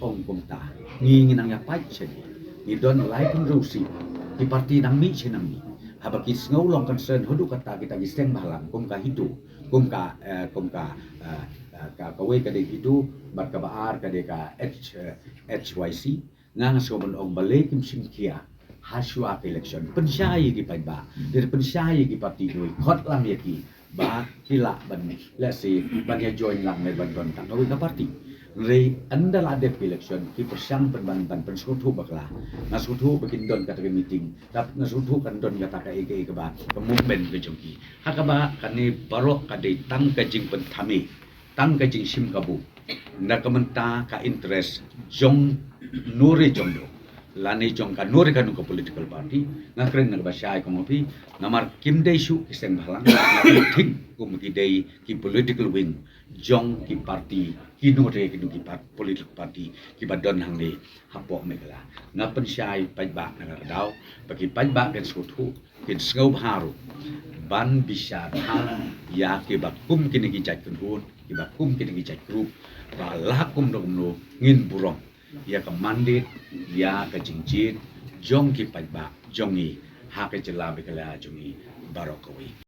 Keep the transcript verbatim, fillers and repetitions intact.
ong kumta, ngi ngi nang ïa pait sha ngi. Ngi don lai phew hynriew seat, ki party nang mih sha nang mih. Haba ki sngew long concern haduh katta kita ki seng bhalang kum ka HITO, kum ka eh, kum ka eh, eh, ka kawei ka dei HITO, bad kaba ar ka dei ka H eh, H Y C. Nga nga sngewbha ban ong balei kim shim khia ha shuwa ka election, pynshai ïa ki paidbah, dei pynshai ïa ki party kiwei, khot lang ïa ki ba ki lah ban, let's say, ban ïa join lang ne ban don tang kawei ka party. Hynrei ynda la dep ka election ki pyrshang pynban ban pynsngewthuh bakla. Nga sngewthuh ba kin don kata ka meeting, tap nga sngewthuh kan don kata ka ïa ka ïa kaba ka movement ka jong ki. Ha kaba kane baroh ka dei tang ka jingpynthame, tang ka jingshim kabu na ka mynta ka interest jong nure jong do, lane jong ka nure kano ka political party. Nga kren na kaba shai kum ma phi, namar kim dei shuh ki seng bhalang, nga kren thik kum ki dei ki political wing jong ki party, ki nure kino ki par- political party kiba don hangne hapoh Meghalaya. Nga pynshai paidbah na ka daw ba ki paidbah kin sngewthuh, kin sngewbha ruh ban bishar bha ïa kiba kum kine ki jait kynhun, kiba kum kine ki jait group, ba la kumno kumno ngin burom ïa ka mandate, ïa ka jingjied jong ki paidbah jong ngi ha ka jylla Meghalaya jong ngi baroh kawei.